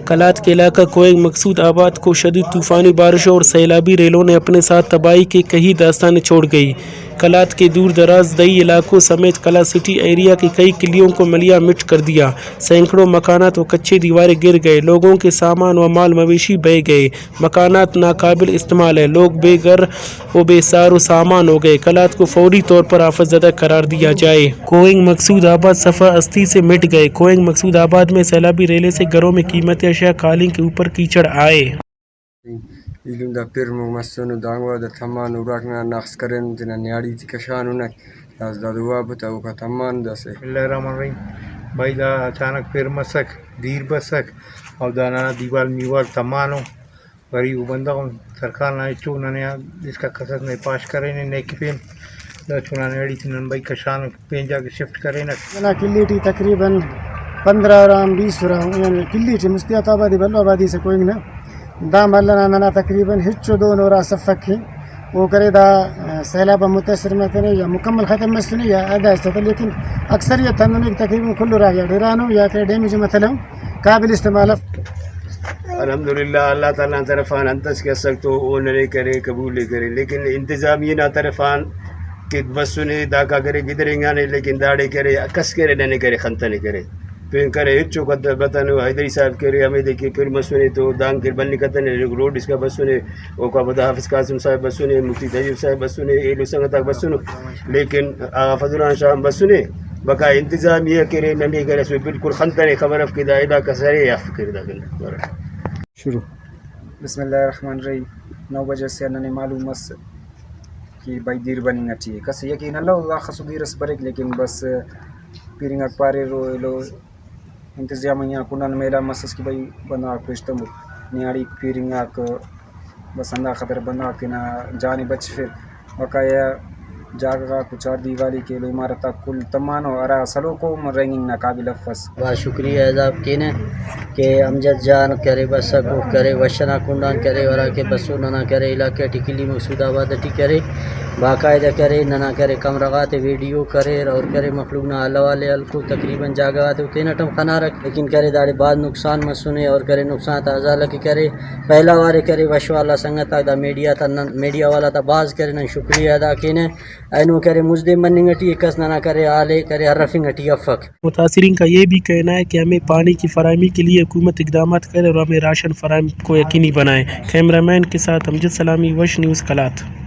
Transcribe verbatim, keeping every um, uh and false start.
کلات کے علاقہ کوئنگ مقصود آباد کو شدید طوفانی بارشوں اور سیلابی ریلوں نے اپنے ساتھ تباہی کے کئی داستانیں چھوڑ گئی۔ کلات کے دور دراز دیہی علاقوں سمیت کلات سٹی ایریا کے کئی قلعوں کو ملیا مٹ کر دیا۔ سینکڑوں مکانات و کچے دیواریں گر گئے، لوگوں کے سامان و مال مویشی بہہ گئے، مکانات ناقابل استعمال ہے، لوگ بے گھر و بے سار و سامان ہو گئے۔ کلات کو فوری طور پر آفت زدہ قرار دیا جائے۔ کوئنگ مقصود آباد صفا ہستی سے مٹ گئے۔ کوئنگ مقصود آباد میں سیلابی ریلے سے گھروں میں قیمتی اشیاء قالین کے اوپر کیچڑ آئے۔ ایلم دا پِر مُر مسنو، دانگو دا تمانو، اُراک نا ناخس کرینو، تینا نیاڑی تے کشانو نہ، داسہ دا دعا بتا اوکا تمانو داسہ۔ بسم اللہ الرحمن الرحیم۔ بھائی دا اچانک پِر مسک، دیر بسک، او دا ننا دیوال میوال تمانو، غریب بندغ اُن، سرکار نا ہچو ننے آ اسکا کسس نے پاش کرینے، نے کہ پین دا چنا نیاڑی تے نن بھائی کشانک۔ پین جاگہ شفٹ کرینٹ۔ ننا کلی ٹی تقریباً پندرہ گرام، بیس گرام، یعنی کلی ٹی مستیات آبادی بھلو آبادی سے کوئنگ نا۔ دا محلہ نا ننا تقریباً ہچو دو نورا صف اکے۔ او کرے دا، آ، سیلاب آن متاثر متنے یا مکمل ختم مسنے یا آدھا حصہ تہ، لیکن اکثریت ہندن کہ تقریباً کل راہی آ ڈیرانو یا کہ ڈیمیج متلو قابل استعمال اف۔ الحمدللہ، اللہ تعالیٰ نا طرف آن انت اس کہ اسک تو او ننے کرے، قبول ءِ کرے، لیکن انتظامیہ نا طرف آن کہ بسنے، داکا کرے گدرینگانے، لیکن داڑے کرے، کس کرے ننے کرے، خنتنے کرے۔ پین کرے، ہچو قد بتنو، حیدری صاحب کرے، ہمیدے کہ پِر مسنے تو دانگ کہ بننگ کتنے، روڈ اسکا بسنے، اوکا پدا حافظ قاسم صاحب بسنے، مفتی طیب صاحب بسنے، ایلو سنگت آک بسنو، لیکن آغا فضل الرحمن شاہ ہم بسنے، بقا انتظامیہ کرے، ننے کرے، اسو بالکل خنتنے، خبر اف کہ دا علاقہ سرے اف کرے دا کنڈ۔ شروع۔ بسم اللہ الرحمن الرحیم۔ نو بجہ سے ننے معلوم مس کہ بھائی دیر بننگ ٹی ءِ۔ کس یقین الو اخسو دیر اس بریک، لیکن بس پِرنگ آک پاریر او ایلو انتظامیہ کنڈان میلان مسس کہ بھائی بندغ آک پیش تمپ، نیاڑی پِرنگ آک، بس ہندا خاطر بندغ آک تینا جان ءِ بچفر۔ بقایا جاگہ غاک و چار دیوالی کہ ایلو عمارت آک کل تمانو، ہرا سلوکو ہم رہینگنگ نا قابل افس۔ بھاز شکریہ ادا کینہ کہ امجد جان کرے، بسک اوفک کرے، وش انا کنڈان کرے، ہرا کہ بسر ننا کرے، علاقہ ٹی کلی مقصود آباد ٹی کرے، باقاعدہ کرے، ننا کرے کمرہ غاتے ویڈیو کریر اور کرے مخلوق نا حال حوالے ہلکو، تقریباً جاگہ غاتے او تینٹ ہم خنارک، لیکن کرے داڑے بھاز نقصان مسنے اور کرے نقصان تا ازالہ کہ کرے۔ پہلا وارے کرے وش والا سنگت آک دا میڈیا تا نن، میڈیا والا تا بھاز کرے نن شکریہ ادا کینہ۔ اینو کرے مزدے مننگ ٹی ءِ، کس ننا کرے حال ءِ کرے ہرفنگ ٹی افک۔ متاثرین کا یہ بھی کہنا ہے کہ ہمیں پانی کی فراہمی کے لیے حکومت اقدامات کرے اور ہمیں راشن فراہم کو یقینی بنائے۔ کیمرہ مین کے ساتھ امجد سلامی، وش نیوز، قلات۔